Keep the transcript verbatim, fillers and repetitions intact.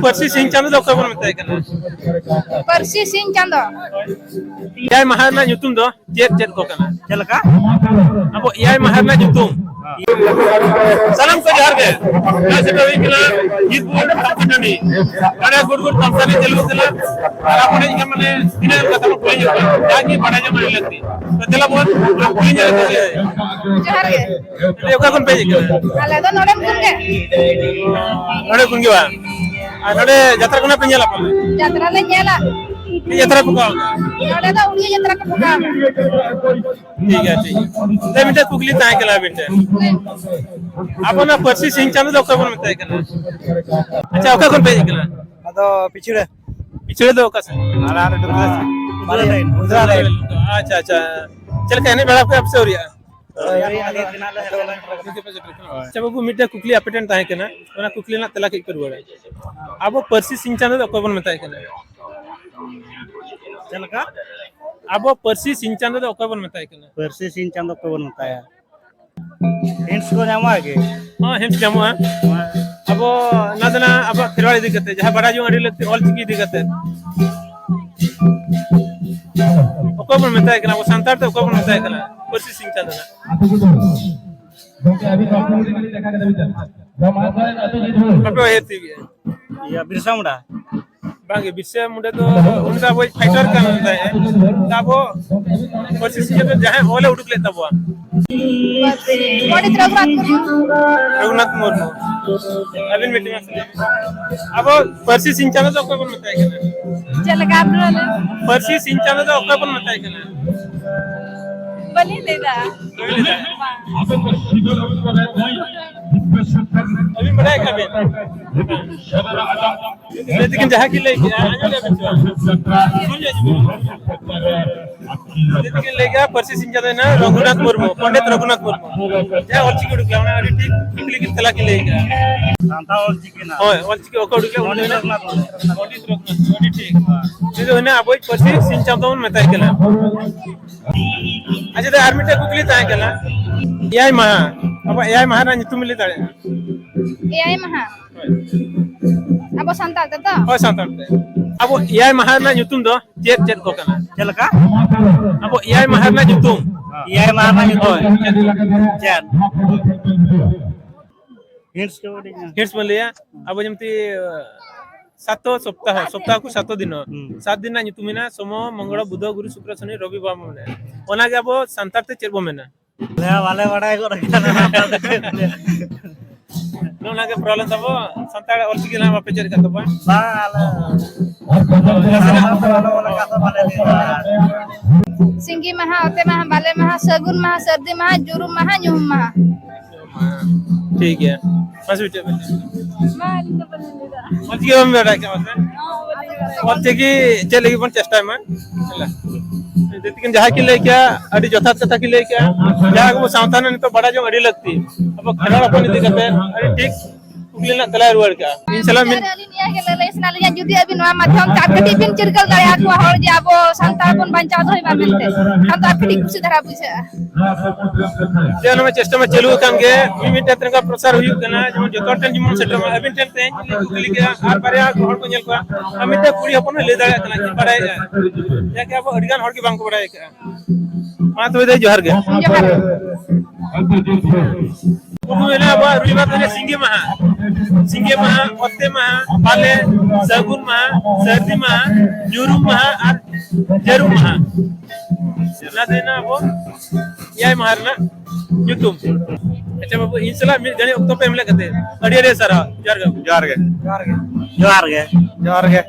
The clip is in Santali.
ᱯᱟᱹᱨᱥᱤ ᱥᱤᱧ ᱪᱟᱸᱫᱚ ᱫᱚ ᱚᱠᱚᱭ ᱵᱚᱱ ᱢᱮᱛᱟᱭ ᱠᱟᱱᱟ? ᱯᱟᱹᱨᱥᱤ ᱥᱤᱧ ᱪᱟᱸᱫᱚ᱾ ᱮᱭᱟᱭ ᱢᱟᱦᱟ ᱨᱮᱱᱟᱜ ᱧᱩᱛᱩᱢ ᱫᱚ ᱪᱮᱫ ᱪᱮᱫ ᱠᱚ ᱠᱟᱱᱟ? ᱪᱮᱫ ᱞᱮᱠᱟ? ᱟᱵᱚ ᱮᱭᱟᱭ ᱢᱟᱦᱟ ᱨᱮᱱᱟᱜ ᱧᱩᱛᱩᱢ᱾ ᱥᱟᱱᱟᱢ ᱠᱚ ᱡᱚᱦᱟᱨ ᱜᱮ᱾ ᱱᱚᱜᱼᱚᱭ ᱥᱮᱴᱮᱨ ᱦᱩᱭ ᱠᱟᱱᱟ ᱡᱤᱛᱯᱩᱨ ᱛᱟᱢᱥᱟ ᱴᱟᱺᱰᱤ᱾ ᱱᱚᱰᱮ ᱜᱩᱰ ᱜᱩᱰ ᱛᱟᱢᱥᱟ ᱮᱱᱮᱡ ᱪᱟᱹᱞᱩᱜ ᱠᱟᱱᱟ᱾ ᱟᱨ ᱟᱵᱚ ᱮᱱᱮᱡ ᱠᱟᱱ ᱢᱟᱱᱮ ᱛᱤᱱᱟᱹᱜ ᱠᱟᱛᱷᱟ ᱵᱚᱱ ᱠᱩᱞᱤ ᱧᱚᱜ ᱠᱟᱱᱟ, ᱡᱟᱜᱮ ᱵᱟᱲᱟᱭ ᱧᱚᱜ ᱟᱹᱰᱤ ᱞᱟᱹᱠᱛᱤ᱾ ᱛᱚ ᱫᱮᱞᱟ ᱵᱚᱱ ᱠᱩᱞᱤ ᱧᱚᱜ ᱞᱮᱠᱚ ᱜᱮ᱾ ᱡᱚᱦᱟᱨ ᱜᱮ᱾ ᱚᱠᱟ ᱠᱷᱚᱱ ᱯᱮ ᱦᱮᱡ ᱠᱟᱱᱟ? ᱟᱞᱮ ᱫᱚ ᱱᱚᱰᱮᱱ ᱠᱷᱚᱱ ᱜᱮ᱾ ᱱᱚᱰᱮ ᱠᱷᱚᱱ ᱜᱮ ᱵᱟᱝ? ᱟᱨ ᱱᱚᱰᱮ ᱡᱟᱛᱨᱟ ᱠᱷᱚᱱᱟᱜ ᱯᱮ ᱧᱮᱞᱟ ᱯᱟᱞᱮ? ᱡᱟᱛᱨᱟ ᱞᱮ ᱧᱮᱞᱟ᱾ ᱪᱮᱫ ᱡᱟᱛᱨᱟ ᱯᱮ ᱠᱚᱨᱟᱣ ᱠᱟᱜᱼᱟ? ᱱᱚᱰᱮ ᱫᱚ ᱩᱲᱤᱭᱟ ᱡᱟᱛᱨᱟ ᱠᱚ ᱠᱚᱨᱟᱣ ᱠᱟᱜᱼᱟ᱾ ᱴᱷᱤᱠ ᱜᱮᱭᱟ, ᱴᱷᱤᱠ ᱜᱮᱭᱟ᱾ ᱛᱟᱦᱞᱮ ᱢᱤᱫᱴᱮᱱ ᱠᱩᱠᱞᱤ ᱛᱟᱦᱮᱸ ᱠᱟᱱᱟ ᱟᱹᱵᱤᱱ ᱴᱷᱮᱱ᱾ ᱟᱵᱚᱱᱟᱜ ᱯᱟᱹᱨᱥᱤ ᱥᱤᱧ ᱪᱟᱸᱫᱚ ᱫᱚ ᱚᱠᱚᱭ ᱵᱚᱱ ᱢᱮᱛᱟᱭ ᱠᱟᱱᱟ? ᱟᱪᱪᱷᱟ, ᱚᱠᱟ ᱠᱷᱚᱱ ᱯᱮ ᱦᱮᱡ ᱠᱟᱱᱟ? ᱟᱫᱚ ᱯᱤᱪᱷᱲᱟᱹ᱾ ᱯᱤᱪᱷᱲᱟᱹ ᱫᱚ ᱚᱠᱟ ᱥᱮᱫ? ᱟᱞᱮ ᱟᱨ ᱩᱫᱽᱨᱟ ᱥᱮᱫ᱾ ᱩᱫᱽᱨᱟ ᱞᱟᱭᱤᱱ, ᱩᱫᱽᱨᱟ ᱞᱟᱭᱤᱱ᱾ ᱟᱪᱪᱷᱟ, ᱟᱪᱪᱷᱟ᱾ ᱪᱮᱫ ᱞᱮᱠᱟ ᱮᱱᱮᱡ ᱵᱟᱲᱟ ᱯᱮ ᱥᱮ ᱟᱹᱣᱨᱤᱭᱟᱜᱼᱟ? ᱟᱹᱣᱨᱤ, ᱟᱹᱣᱨᱤ᱾ ᱟᱪᱪᱷᱟ ᱵᱟᱹᱵᱩ, ᱢᱤᱫᱴᱮᱱ ᱠᱩᱠᱞᱤ ᱟᱯᱮ ᱴᱷᱮᱱ ᱛᱟᱦᱮᱸ ᱠᱟᱱᱟ, ᱚᱱᱟ ᱠᱩᱠᱞᱤ ᱨᱮᱱᱟᱜ ᱛᱮᱞᱟ ᱠᱟᱹᱡ ᱯᱮ ᱨᱩᱣᱟᱹᱲᱟ᱾ ᱟᱵᱚ ᱯᱟᱹᱨᱥᱤ ᱥᱤᱧ ᱪᱟᱸᱫᱚ ᱫᱚ ᱚᱠᱚᱭ ᱵᱚᱱ ᱢᱮᱛᱟᱭ ᱠᱟᱱᱟ? ᱪᱮᱫ ᱞᱮᱠᱟ? ᱟᱵᱚ ᱯᱟᱹᱨᱥᱤ ᱥᱤᱧ ᱪᱟᱸᱫᱚ ᱫᱚ ᱚᱠᱚᱭ ᱵᱚᱱ ᱢᱮᱛᱟᱭ ᱠᱟᱱᱟ? ᱯᱟᱹᱨᱥᱤ ᱥᱤᱧ ᱪᱟᱸᱫᱚ ᱚᱠᱚᱭ ᱵᱚᱱ ᱢᱮᱛᱟᱭᱟ? ᱦᱤᱱᱴᱥ ᱠᱚ ᱧᱟᱢᱚᱜᱼᱟ ᱠᱤ? ᱦᱚᱸ, ᱦᱤᱱᱴᱥ ᱧᱟᱢᱚᱜᱼᱟ᱾ ᱟᱵᱚ ᱱᱟᱥᱮᱱᱟᱜ ᱟᱵᱚᱣᱟᱜ ᱠᱷᱮᱨᱣᱟᱲ ᱤᱫᱤ ᱠᱟᱛᱮ, ᱡᱟᱦᱟᱸ ᱵᱟᱲᱟᱭ ᱡᱚᱝ ᱟᱹᱰᱤ ᱞᱟᱹᱠᱛᱤ, ᱚᱞ ᱪᱤᱠᱤ ᱤᱫᱤ ᱠᱟᱛᱮ᱾ ᱚᱠᱚᱭ ᱵᱚᱱ ᱢᱮᱛᱟᱭ ᱠᱟᱱᱟ? ᱟᱵᱚ ᱥᱟᱱᱛᱟᱲ ᱛᱮ ᱚᱠᱚᱭ ᱵᱚᱱ ᱢᱮᱛᱟᱭ ᱠᱟᱱᱟ? ᱯᱟᱹᱨᱥᱤ ᱥᱤᱧ ᱪᱟᱸᱫᱚ ᱱᱟᱜ᱾ ᱜᱚᱢᱠᱮ, ᱟᱹᱵᱤᱱ ᱵᱟᱠᱚ ᱵᱩᱡᱽ ᱠᱟᱱᱟ, ᱪᱮᱠᱟ ᱠᱟᱛᱮ ᱵᱤᱱ ᱪᱟᱞᱟᱜᱼᱟ? ᱱᱚᱣᱟ ᱢᱟᱲᱟᱝ ᱠᱚᱨᱮ ᱟᱹᱛᱩ ᱡᱤᱛ ᱦᱩᱭ᱾ ᱯᱷᱳᱴᱳ ᱦᱮᱡ ᱛᱮᱜᱮ᱾ ᱤᱭᱟᱹ, ᱵᱤᱨᱥᱟ ᱢᱩᱱᱰᱟ᱾ ᱵᱟᱝᱜᱮ, ᱵᱤᱨᱥᱟ ᱢᱩᱱᱰᱟ ᱫᱚ ᱩᱱᱤ ᱫᱚ ᱟᱵᱚᱭᱤᱡ ᱯᱷᱟᱭᱴᱟᱨ ᱠᱟᱱ ᱛᱟᱦᱮᱸᱫ᱾ ᱟᱵᱚ ᱯᱟᱹᱨᱥᱤ ᱥᱤᱧ ᱪᱟᱸᱫᱚ ᱡᱟᱦᱟᱸᱭ ᱚᱞᱮ ᱩᱰᱩᱠ ᱞᱮᱫ ᱛᱟᱵᱚᱣᱟ᱾ ᱯᱚᱱᱰᱤᱛ ᱨᱚᱜᱷᱩᱱᱟᱛᱷ ᱢᱩᱨᱢᱩ᱾ ᱨᱚᱜᱷᱩᱱᱟᱛᱷ ᱢᱩᱨᱢᱩ᱾ ᱟᱹᱵᱤᱱ ᱢᱤᱫᱴᱮᱱ ᱢᱟᱥᱮ ᱞᱟᱹᱭ ᱵᱤᱱ᱾ ᱟᱵᱚ ᱯᱟᱹᱨᱥᱤ ᱥᱤᱧ ᱪᱟᱸᱫᱚ ᱫᱚ ᱚᱠᱚᱭ ᱵᱚᱱ ᱢᱮᱛᱟᱭ ᱠᱟᱱᱟ? ᱪᱮᱫ ᱞᱮᱠᱟ ᱟᱨ ᱢᱤᱫ ᱫᱷᱟᱣ ᱞᱟᱹᱭ ᱢᱮ? ᱯᱟᱹᱨᱥᱤ ᱥᱤᱧ ᱪᱟᱸᱫᱚ ᱫᱚ ᱚᱠᱚᱭ ᱵᱚᱱ ᱢᱮᱛᱟᱭ ᱠᱟᱱᱟ? ᱵᱟᱹᱞᱤᱧ ᱞᱟᱹᱭ ᱫᱟ᱾ ᱵᱟᱹᱞᱤᱧ ᱞᱟᱹᱭ ᱫᱟ? ᱵᱟᱝ᱾ ᱟᱹᱵᱤᱱ ᱵᱟᱲᱟᱭ ᱠᱟᱜ ᱵᱤᱱ? ᱞᱟᱹᱭ ᱛᱮᱠᱤᱱ ᱡᱟᱦᱟᱸ ᱠᱤᱱ ᱞᱟᱹᱭ ᱠᱮᱜᱼᱟ, ᱟᱸᱡᱚᱢ ᱞᱮᱜᱼᱟ ᱵᱤᱱ ᱥᱮ ᱵᱟᱝ? ᱞᱟᱹᱭ ᱛᱮᱠᱤᱱ ᱞᱟᱹᱭ ᱠᱮᱜᱼᱟ, ᱯᱟᱹᱨᱥᱤ ᱥᱤᱧ ᱪᱟᱸᱫᱚᱭᱮᱱᱟ ᱨᱚᱜᱷᱩᱱᱟᱛᱷ ᱢᱩᱨᱢᱩ, ᱯᱚᱱᱰᱤᱛ ᱨᱚᱜᱷᱩᱱᱟᱛᱷ ᱢᱩᱨᱢᱩ᱾ ᱡᱟᱦᱟᱸ ᱚᱞ ᱪᱤᱠᱤ ᱩᱰᱩᱠ ᱞᱮᱜᱼᱟ, ᱚᱱᱟ ᱟᱹᱰᱤ ᱴᱷᱤᱠ ᱠᱩᱠᱞᱤ ᱠᱤᱱ ᱛᱮᱞᱟ ᱠᱤᱱ ᱞᱟᱹᱭ ᱠᱮᱜᱼᱟ᱾ ᱥᱟᱱᱛᱟᱲ ᱚᱞ ᱪᱤᱠᱤ ᱨᱮᱱᱟᱜ᱾ ᱦᱳᱭ, ᱚᱞ ᱪᱤᱠᱤ ᱚᱠᱚᱭ ᱩᱰᱩᱠ ᱞᱮᱜᱼᱟ? ᱩᱱᱤ ᱯᱚᱱᱰᱤᱛ ᱫᱚ ᱨᱚᱜᱷᱩᱱᱟᱛᱷ ᱢᱩᱨᱢᱩ᱾ ᱯᱚᱱᱰᱤᱛ ᱨᱚᱜᱷᱩᱱᱟᱛᱷ ᱢᱩᱨᱢᱩ, ᱟᱹᱰᱤ ᱴᱷᱤᱠ᱾ ᱩᱱᱤ ᱫᱚ ᱦᱩᱭᱱᱟ ᱟᱵᱚᱭᱤᱡ ᱯᱟᱹᱨᱥᱤ ᱥᱤᱧ ᱪᱟᱸᱫᱚ ᱵᱚᱱ ᱢᱮᱛᱟᱭ ᱠᱟᱱᱟ᱾ ᱟᱪᱪᱷᱟ, ᱫᱟ, ᱟᱨ ᱢᱤᱫᱴᱮᱡ ᱠᱩᱠᱞᱤ ᱛᱟᱦᱮᱸ ᱠᱟᱱᱟ᱾ ᱮᱭᱟᱭ ᱢᱟᱦᱟ, ᱟᱵᱚ ᱮᱭᱟᱭ ᱢᱟᱦᱟ ᱨᱮᱱᱟᱜ ᱧᱩᱛᱩᱢ ᱞᱟᱹᱭ ᱫᱟᱲᱮᱭᱟᱜᱼᱟ? ᱮᱭᱟᱭ ᱢᱟᱦᱟ᱾ ᱦᱳᱭ᱾ ᱟᱵᱚ ᱥᱟᱱᱛᱟᱲ ᱛᱮ ᱛᱚ? ᱦᱳᱭ, ᱥᱟᱱᱛᱟᱲ ᱛᱮ᱾ ᱟᱵᱚ ᱮᱭᱟᱭ ᱢᱟᱦᱟ ᱨᱮᱱᱟᱜ ᱧᱩᱛᱩᱢ ᱫᱚ ᱪᱮᱫ ᱪᱮᱫ ᱠᱚ ᱠᱟᱱᱟ? ᱪᱮᱫ ᱞᱮᱠᱟ? ᱟᱵᱚ ᱮᱭᱟᱭ ᱢᱟᱦᱟ ᱨᱮᱱᱟᱜ ᱧᱩᱛᱩᱢ᱾ ᱮᱭᱟᱭ ᱢᱟᱦᱟ ᱨᱮᱱᱟᱜ ᱧᱩᱛᱩᱢ? ᱦᱳᱭ, ᱪᱮᱫ ᱠᱚ? ᱪᱮᱫ? Hints ᱠᱚ ᱠᱟᱹᱴᱤᱡ ᱧᱟᱢ᱾ Hints ᱵᱚᱱ ᱞᱟᱹᱭᱟ, ᱟᱵᱚ ᱡᱮᱢᱛᱤ, ᱥᱟᱛᱚ ᱥᱚᱯᱛᱟᱦᱚ, ᱥᱚᱯᱛᱟᱦᱚ ᱠᱚ ᱥᱟᱛᱚ ᱫᱤᱱᱚ᱾ ᱦᱩᱸ᱾ ᱥᱟᱛ ᱫᱤᱱ ᱨᱮᱱᱟᱜ ᱧᱩᱛᱩᱢ ᱢᱮᱱᱟᱜᱼᱟ, ᱥᱳᱢᱚ, ᱢᱚᱝᱜᱚᱞ, ᱵᱩᱫᱷᱚ, ᱜᱩᱨᱩ, ᱥᱩᱠᱨᱚ, ᱥᱚᱱᱤ, ᱨᱚᱵᱤ, ᱵᱟᱨ ᱢᱮᱱᱟᱜᱼᱟ᱾ ᱚᱱᱟᱜᱮ ᱟᱵᱚ ᱥᱟᱱᱛᱟᱲ ᱛᱮ ᱪᱮᱫ ᱵᱚ ᱢᱮᱱᱟ? ᱟᱞᱮ ᱦᱚᱸ ᱵᱟᱞᱮ ᱵᱟᱲᱟᱭ ᱜᱚᱫ ᱟᱠᱟᱫᱟ ᱚᱱᱟ ᱫᱚ ᱪᱮᱫ ᱠᱚ ᱞᱟᱹᱭᱟ᱾ ᱱᱚᱜᱼᱚ ᱱᱚᱣᱟ ᱜᱮ problem ᱛᱟᱵᱚ, ᱥᱟᱱᱛᱟᱲ ᱚᱞᱪᱤᱠᱤ ᱱᱟᱦᱟᱜ ᱵᱟᱯᱮ ᱪᱮᱫ ᱟᱠᱟᱫ ᱛᱟᱵᱚᱣᱟ? ᱵᱟᱝ, ᱟᱞᱮ ᱚᱞ ᱠᱟᱛᱷᱟ ᱵᱟᱞᱮ ᱞᱟᱹᱭ ᱫᱟᱲᱮᱭᱟᱜᱼᱟ᱾ ᱥᱤᱸᱜᱤ ᱢᱟᱦᱟ, ᱚᱛᱮ ᱢᱟᱦᱟ, ᱵᱟᱞᱮ ᱢᱟᱦᱟ, ᱥᱟᱹᱜᱩᱱ ᱢᱟᱦᱟ, ᱥᱟᱹᱨᱫᱤ ᱢᱟᱦᱟ, ᱡᱩᱨᱩᱢ ᱢᱟᱦᱟ, ᱧᱩᱦᱩᱢ ᱢᱟᱦᱟ᱾ ᱴᱷᱤᱠ ᱜᱮᱭᱟ᱾ ᱢᱟᱥᱮ ᱢᱤᱫᱴᱮᱡ ᱵᱮᱱ ᱞᱟᱹᱭᱟ᱾ ᱢᱟ, ᱟᱹᱞᱤᱧ ᱫᱚ ᱵᱟᱹᱞᱤᱧ ᱞᱟᱹᱭ ᱫᱟᱲᱮᱭᱟᱜᱼᱟ᱾ ᱚᱞᱪᱤᱠᱤ ᱵᱟᱢ ᱵᱟᱰᱟᱭ ᱠᱷᱟᱱ ᱢᱟᱥᱮ᱾ ᱦᱚᱸ, ᱵᱟᱹᱞᱤᱧ ᱵᱟᱲᱟᱭᱟ᱾ ᱚᱞᱪᱤᱠᱤ ᱪᱮᱫ ᱞᱟᱹᱜᱤᱫ ᱵᱚᱱ ᱪᱮᱥᱴᱟᱭ ᱢᱟ᱾ ᱦᱮᱸ᱾ ᱡᱮᱛᱤᱠᱤᱱ ᱡᱟᱦᱟᱸ ᱠᱤᱱ ᱞᱟᱹᱭ ᱠᱮᱜᱼᱟ, ᱟᱹᱰᱤ ᱡᱚᱛᱷᱟᱛ ᱠᱟᱛᱷᱟ ᱠᱤᱱ ᱞᱟᱹᱭ ᱠᱮᱜᱼᱟ᱾ ᱡᱟᱦᱟᱸ ᱟᱵᱚ ᱥᱟᱶᱛᱟ ᱨᱮᱱᱟᱜ ᱱᱤᱛᱚᱜ ᱵᱟᱰᱟᱭ ᱡᱚᱝ ᱟᱹᱰᱤ ᱞᱟᱹᱠᱛᱤ᱾ ᱟᱵᱚ ᱠᱷᱮᱨᱣᱟᱲ ᱦᱚᱯᱚᱱ ᱤᱫᱤ ᱠᱟᱛᱮ ᱟᱹᱰᱤ ᱴᱷᱤᱠ ᱠᱩᱠᱞᱤ ᱨᱮᱱᱟᱜ ᱛᱮᱞᱟᱭ ᱨᱩᱣᱟᱹᱲ ᱠᱟᱜᱼᱟ᱾ ᱤᱧ ᱥᱟᱞᱟᱜ ᱢᱤᱫ ᱟᱹᱞᱤᱧ ᱱᱤᱭᱟᱹ ᱜᱮ ᱞᱟᱹᱞᱟᱹᱭ ᱥᱟᱱᱟ ᱞᱤᱧᱟ, ᱡᱩᱫᱤ ᱟᱹᱵᱤᱱ ᱱᱚᱣᱟ ᱢᱟᱫᱽᱫᱷᱚᱢ ᱛᱮ ᱟᱨ ᱠᱟᱹᱴᱤᱡ ᱵᱤᱱ ᱪᱤᱨᱜᱟᱹᱞ ᱫᱟᱲᱮᱭᱟᱠᱚᱣᱟ ᱦᱚᱲ ᱡᱮ ᱟᱵᱚ ᱥᱟᱱᱛᱟᱲ ᱵᱚᱱ ᱵᱟᱧᱪᱟᱣ ᱫᱚᱦᱚᱭ ᱢᱟ ᱢᱮᱱᱛᱮ, ᱠᱷᱟᱱ ᱫᱚ ᱟᱨ ᱠᱟᱹᱴᱤᱡ ᱠᱩᱥᱤ ᱫᱷᱟᱨᱟ ᱵᱩᱡᱷᱟᱹᱜᱼᱟ᱾ ᱡᱮ ᱚᱱᱟ ᱢᱟ ᱪᱮᱥᱴᱟ ᱢᱟ ᱪᱟᱹᱞᱩ ᱟᱠᱟᱱ ᱜᱮ, ᱢᱤᱫ ᱢᱤᱫᱴᱮᱱ ᱛᱮ ᱱᱚᱝᱠᱟ ᱯᱨᱚᱪᱟᱨ ᱦᱩᱭᱩᱜ ᱠᱟᱱᱟ, ᱡᱮᱢᱚᱱ ᱡᱚᱛᱚ ᱦᱚᱲ ᱴᱷᱮᱱ ᱡᱮᱢᱚᱱ ᱥᱮᱴᱮᱨᱚᱜ ᱢᱟ᱾ ᱟᱹᱵᱤᱱ ᱴᱷᱮᱱ ᱛᱮᱦᱮᱧ ᱞᱤᱧ ᱠᱩᱠᱞᱤ ᱠᱮᱫᱟ, ᱟᱨ ᱵᱟᱨᱭᱟ ᱦᱚᱲ ᱠᱚ ᱧᱮᱞ ᱠᱚᱣᱟ, ᱟᱨ ᱢᱤᱫᱴᱮᱱ ᱠᱩᱲᱤ ᱦᱚᱯᱚᱱ ᱦᱚᱸ ᱞᱟᱹᱭ ᱫᱟᱲᱮᱭᱟᱜ ᱠᱟᱱᱟ, ᱪᱮᱫ ᱵᱟᱲᱟᱭᱮᱫᱼᱟ, ᱡᱟᱠᱤ ᱟᱵᱚ ᱟᱹᱰᱤ ᱜᱟᱱ ᱦᱚᱲ ᱜᱮ ᱵᱟᱝ ᱠᱚ ᱵᱟᱲᱟᱭ ᱟᱠᱟᱫᱼᱟ᱾ ᱢᱟ ᱛᱚᱵᱮ ᱫᱟᱹᱭ, ᱡᱚᱦᱟᱨ ᱜᱮ᱾ ᱡᱚᱦᱟᱨ ᱜᱮ᱾ ᱯᱩᱭᱞᱩ ᱢᱮᱱᱟᱜᱼᱟ ᱟᱵᱚᱣᱟᱜ ᱨᱚᱵᱤᱵᱟᱨ ᱫᱚ ᱥᱤᱸᱜᱮ ᱢᱟᱦᱟ, ᱥᱤᱸᱜᱮ ᱢᱟᱦᱟ, ᱚᱛᱮ ᱢᱟᱦᱟ, ᱵᱟᱞᱮ, ᱥᱟᱹᱜᱩᱱ ᱢᱟᱦᱟ, ᱥᱟᱹᱨᱫᱤ ᱢᱟᱦᱟ, ᱧᱩᱨᱩᱢ ᱢᱟᱦᱟ ᱟᱨ ᱡᱟᱹᱨᱩᱢ ᱢᱟᱦᱟ᱾ ᱚᱱᱟ ᱛᱟᱦᱮᱸᱱᱟ ᱟᱵᱚ ᱮᱭᱟᱭ ᱢᱟᱦᱟ ᱨᱮᱱᱟᱜ ᱧᱩᱛᱩᱢ᱾ ᱟᱪᱪᱷᱟ ᱵᱟᱹᱵᱩ, ᱤᱧ ᱥᱟᱞᱟᱜ ᱢᱤᱫ ᱜᱷᱟᱹᱲᱤᱡ ᱚᱠᱛᱚ ᱯᱮ ᱮᱢ ᱞᱮᱫ ᱠᱷᱟᱹᱛᱤᱨ ᱟᱹᱰᱤ ᱟᱹᱰᱤ ᱥᱟᱨᱦᱟᱣ᱾ ᱡᱚᱦᱟᱨ ᱜᱮ᱾ ᱡᱚᱦᱟᱨ ᱜᱮ᱾ ᱡᱚᱦᱟᱨ ᱜᱮ᱾ ᱡᱚᱦᱟᱨ ᱜᱮ᱾ ᱡᱚᱦᱟᱨ ᱜᱮ᱾